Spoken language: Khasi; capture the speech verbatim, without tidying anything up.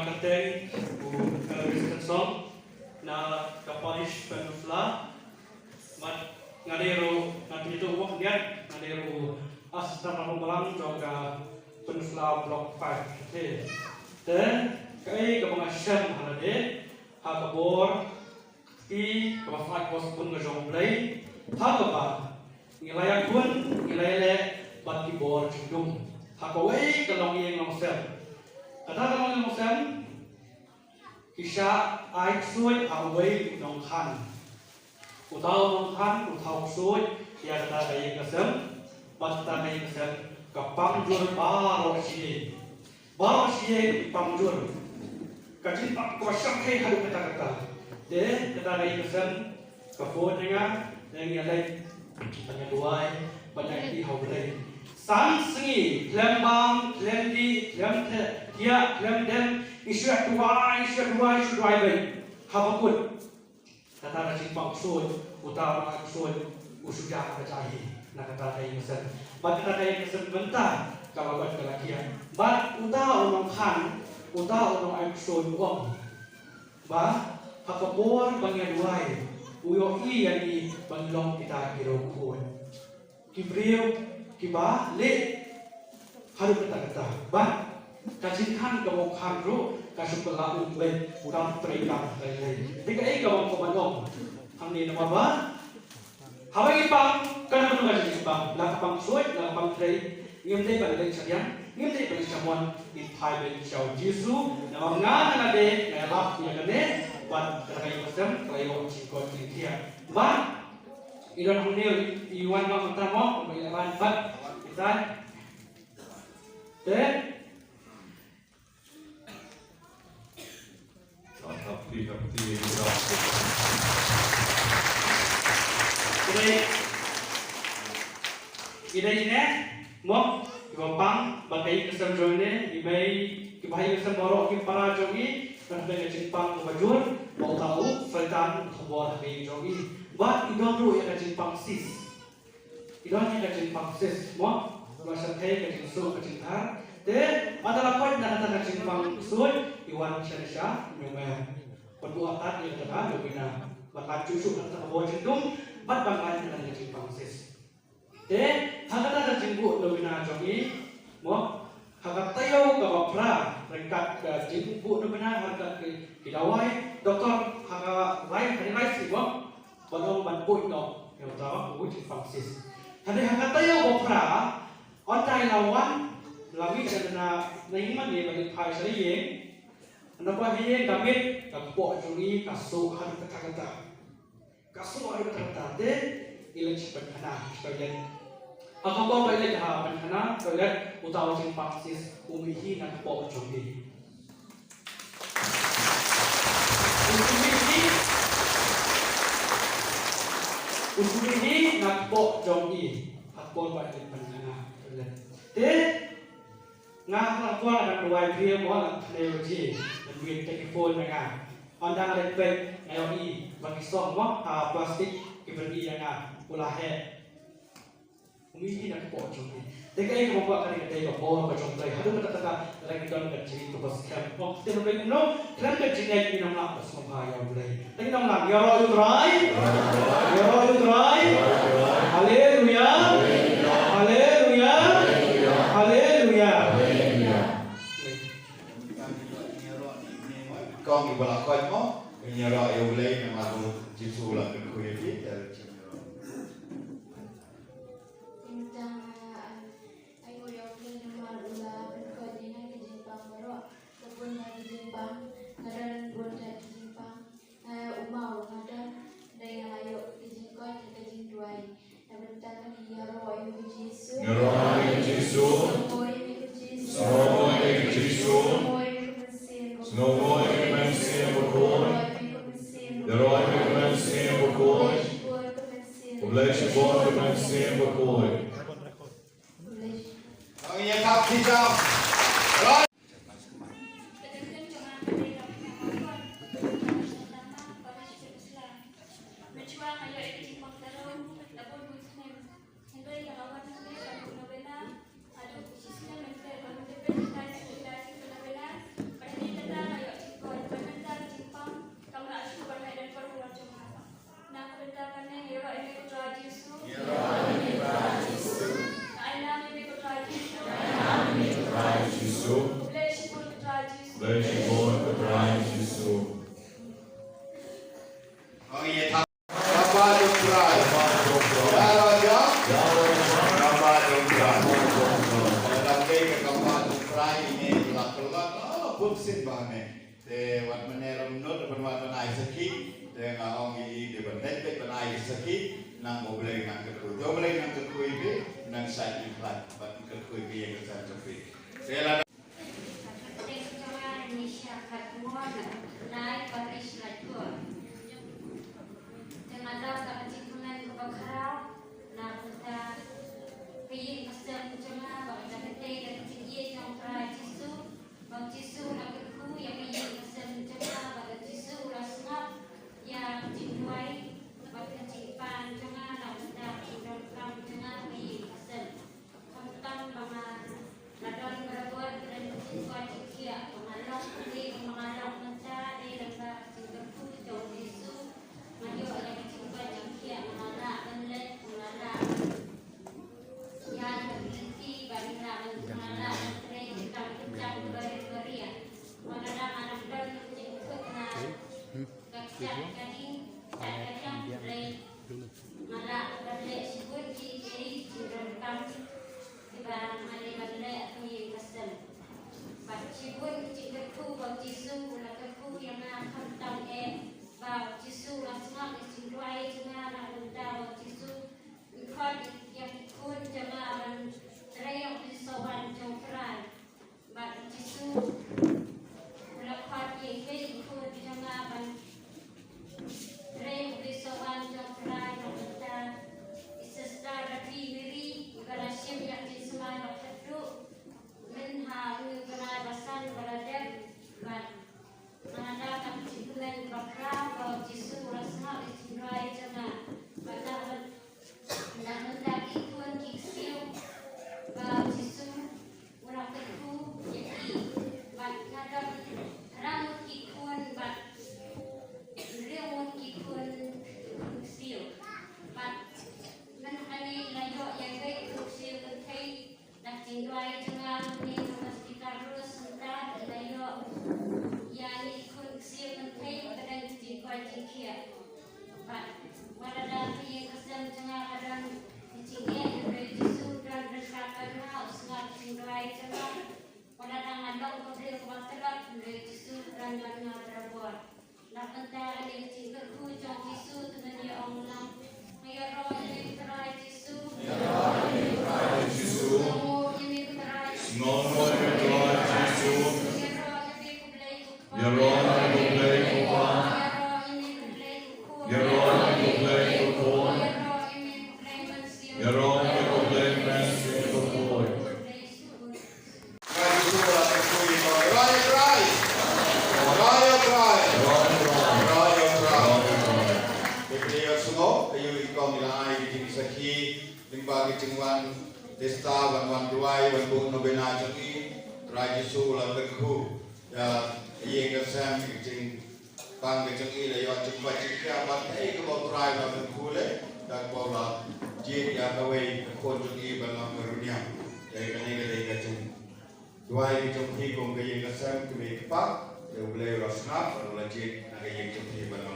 Kyrteng u Elvis Kensong na ka Parish Peninsula. Bad nga dei ruh, nga pynïathuh wak niat, nga dei ruh Assistant Rangbah Balang jong ka Peninsula Block five. Te, te kaei kaba nga shem ha lade ha ka bor kti kaba sngewbha ka jong U Blei, ha kaba ngi la ïakhun, ngi la ïaleh bad ki bor jingdum ha kawei ka longïing longsem. Kata ka longïing longsem ki shah ai ksuid ha uwei u nongkhan. Uta u nongkhan u thaw ksuid ïa kata ka ïing ka sem, bad kata ka ïing ka sem ka pang jur baroh shi. Baroh shi ki pang jur. Ka jingpang kaba shyrkhei haduh katta katta. Te kata ka ïing ka sem ka phone ïa nga, te nga leit ban ïa duwai, ban ïa kti ha U Blei. San sngi khlem bam, khlem dih, khlem thiah, khlem dem, ngi shu duwai, ngi shu duwai, ngi shu duwai beit. Haba kut kata ka jingpang ksuid, uta u nongkhan ksuid u shu jah ka jai hi na kata ka ïing ka sem. Bad kata ka ïing ka sem mynta ka la bad ka la kiar. Bad uta u nongkhan, uta u nongkhan ksuid u ong ba ha ka por ba ngi ïa duwai, u ïohi ïa ngi ba ngi long kita ki riewkhuid, ki briew kiba leh haduh katta katta. Bad ka jingkhan kaba u khan ruh ka shu kylla um beit, u dang trei kam trei lei. Te kaei kaba u kyrpad ong hangne namar ba haba ngi pang, kan ym don ka jingpang, la ka pang ksuid, la ka pang trei, ngim dei ban leit shariang, ngim dei ban leit shamon, ngi phai beit sha U Jisu. Namar nga, nga lade nga ïalap ïa kane bad kata ka ïing ka sem ka la ïoh jingkoit jingkhiah. Bad i don hangne i wan ma mynta mo, ba i la wan bad kita. Te Ka phi, ka phi, ka phi. Ki dei, ki dei ne mo kiba pang ba ka ïing ka sem jong ne, i mei, kiba ha ïing ka sem baroh ki para jong i, ka dei ka jingpang kaba jur ba uta u Soitan u thambor ha ka ïing jong i. Bad i don ruh ïa ka jingpang cyst. I don ïa ka jingpang cyst mo, ba shyrkhei ka jingsuk ka jingthar. Te haba la koit na kata ka jingpang ksuid, i wan sha sha nongmeh. Ban buh atat ïa kata ka Lovina, ban lait shuh shuh na kata ka bor jingdum, bad ban lait ïa kata ka jingpang cyst. Te ha kata ka jingbuh Lovina jong i mo, ha ka taïew kaba phra ryngkat ka jingbuh Lovina ha ryngkat ki, ki dawai, doktor ha ka lai, ha ka lai sngi mo, ban ong ban buh noh ïa uta u jingpang cyst. Hynrei ha ka taïew ba phra, ynda i la wan, la mih na, na, na ïing mane ban leit phai sha la ïing, ynda phai ha ïing ka miet, ka kpoh jong i ka suh haduh katta katta. Ka suh haduh katta katta, te i leit sha painkhana, sha toilet. Ha ka por ba i leit ha painkhana, toilet, uta u jingpang cyst u mih hi na ka kpoh jong i. U shu mih hi, u shu mih hi na ka kpoh jong i. Ha ka por ba i leit painkhana, toilet. Te nga ha ka por nga dang duwai briew mo, nga dang kynnoh ïa u, nga dang wait te ki phone ïa nga. Ynda nga leit peit nga ïohi ba ki song mo ha plastik ki pynmih ïa nga, u la heh. U mih hi na ka kpoh jong i. Te kaei kaba kwah, ka dei ka bor ka jong U Blei. Haduh katta katta lada ngi don ka jingngeit kaba skhem. Mo, te ba kumno, khlem ka jingngeit ngin ym lah ban sngewbha ïa U Blei. Te ngin ym lah. Ïaroh ïa U Trai. Ïaroh ïa U Trai. Haleluia. Haleluia. Haleluia. Kong iba la koit mo, ïaroh ïa U Blei namar U Jisu u la kyrkhu ïa phi, te Tang, ah, ai nguh ïa U Blei namar u la pynkoit ïa nga ki jingpang baroh. Ka bun na ki jingpang, nga don bun na ki jingpang. Ah, u maw nga don, dei nga la ïoh ki jingkoit na ka jingduwai. Na bynta kane ïaroh ïa u Jisu. Ïaroh ïa u Jisu. Sngewnguh ïa u Jisu. Sngewnguh ïa u Jisu. Sngewnguh ïa u Mynsiem Bakhuid. Sngewnguh ïa u Mynsiem Bakhuid. Ïaroh ïa u Mynsiem Bakhuid. Ïaroh ïa u Mynsiem Bakhuid. U Blei shibun ïa u Mynsiem Bakhuid. Ngi ïa thap kti tam. Blei shibun ko Trai Jisu. Ong ïa ta. Kaba jong Trai. Ïa la jong. Kaba jong Trai. Kaba jong Trai. Kaba jong Trai ine la kylla. Oh, bun sien ba ne. Te wat mynne ruh nud ban wan ban ai sakhi. Te nga ong ïa i dei ban leit beit ban ai sakhi. Nang ba U Blei nang kyrkhu. Te U Blei nang kyrkhu ïa phi. Nang shait ïa phi. Bad kyrkhu ïa phi ïa ka jong phi. Te la Teng jong nga Nisha Khatmon, Nai Parish Laitpur. Te nga don ka jingkmen kaba khraw na ka bynta ka ïing ka sem jong nga, bad ka bynta ka jingïeit jong u Trai Jisu, ba u Jisu u la kyrkhu ïa ka ïing ka sem jong nga, bad u Jisu u la sngap ïa ka jingduwai bad ka jingpan jong nga na ka bynta ka jingdonkam jong nga ha ka ïing ka sem. Khamtam ba nga la don barabor, ka don ka jingkwah jingkhiah, ba nga long kumne, ba nga long mynta, dei lyngba ka jingkyrkhu jong u Jisu. Nga ïoh ïa ka jingkwah jingkhiah, ba nga lah ban leh, ba nga lah ban ïaid bad lynti, ba nga lah ban, ba nga lah ban trei ki kam ki jam barit barit. Ba nga lah ban don ka jingkyrkhu na ka kjat ka ding, kjat ka jam, trei. Nga lah ban leh shibun ki, ki jingdonkam kiba nga dei ban leh ha ka ïing ka sem. Bad shibun ki jingkyrkhu ba u Jisu u la kyrkhu ïa nga, khamtam eh ba u Jisu u la sngap ïa ka jingduwai jong nga na ka bynta ba u Jisu un khot ïa ki khun jong nga ban trei ïa u pynsawan jong u Trai. Bad u Jisu u la khot ïa i mei i khun jong nga ban trei u pynsawan jong u Trai na ka bynta i Sister Rabi Mary, iba la shim ïa ka jingsmai ba khatduh mynha une u bnai ba san ba la dep. Bad nga don ka jingkmen ba khraw ba u Jisu u la sngap ïa ka jingduwai jong nga. Bad na ka bynta Na ka bynta ki khun ki ksiew ba u Jisu u la kyrkhu ïa ki. Bad nga don hynriew ngut ki khun bad hynriew ngut ki khun ksiew. Bad mynta kane i la ïoh ïa ka khun ksiew kynthei. Na ka jingduwai jong nga mynne ka Hospital Rose Center i la ïoh ïa i khun ksiew kynthei ba ka don ka jingkwah jingkhiah. Bad wat la da ka ïing ka sem jong nga ka don ka jingeh, hynrei u Jisu u don ryngkat bad nga, u sngap ka jingduwai jong nga. Wat la da nga long ka briew kaba tlot, hynrei u Jisu u don bad nga barabor. Na ka bynta kane ka jingkyrkhu jong u Jisu, te ngan ïa ong lang. Nga ïaroh ïa me ko Trai Jisu. Nga ïaroh ïa me ko Trai Jisu. Nga ïaroh ïa me ko Trai Jisu. Nga ïaroh ïa me ko Blei ko Kpa. Nga ïaroh ïa me ko Blei ko Kpa. Nga ïaroh ïa me ko Blei ko Khun. Nga ïaroh ïa me ko Blei ko Khun. Nga ïaroh ïa me ko Blei Mynsiem. Nga ïaroh ïa me ko Blei Mynsiem. Nga ïaroh ïa me ko Blei ko Khun. Trai Jisu la kyrkhu ïa kong. Ïaroh ïa u Trai. Ïaroh ïa u Trai. Ïaroh ïa u Trai. Te phi ïohsngew, ïa u kong i la ai ka jingsakhi lyngba ka jingwan tista, wan wan duwai, wan buh novena jong i. Trai Jisu la kyrkhu ïa ka ïing ka sem, ka jing Pang ka jong i la ïoh jingkwah jingkhiah bad kaei kaba u Trai u la kyrkhu leh, da kaba u la jied ïa kawei ka khun jong i ban long ka rynïeng. Te kane ka dei ka jingduwai ka jong phi kum ka ïing ka sem, kmie kpa, te U Blei u la sngap bad u la jied ïa ka ïing jong phi ban long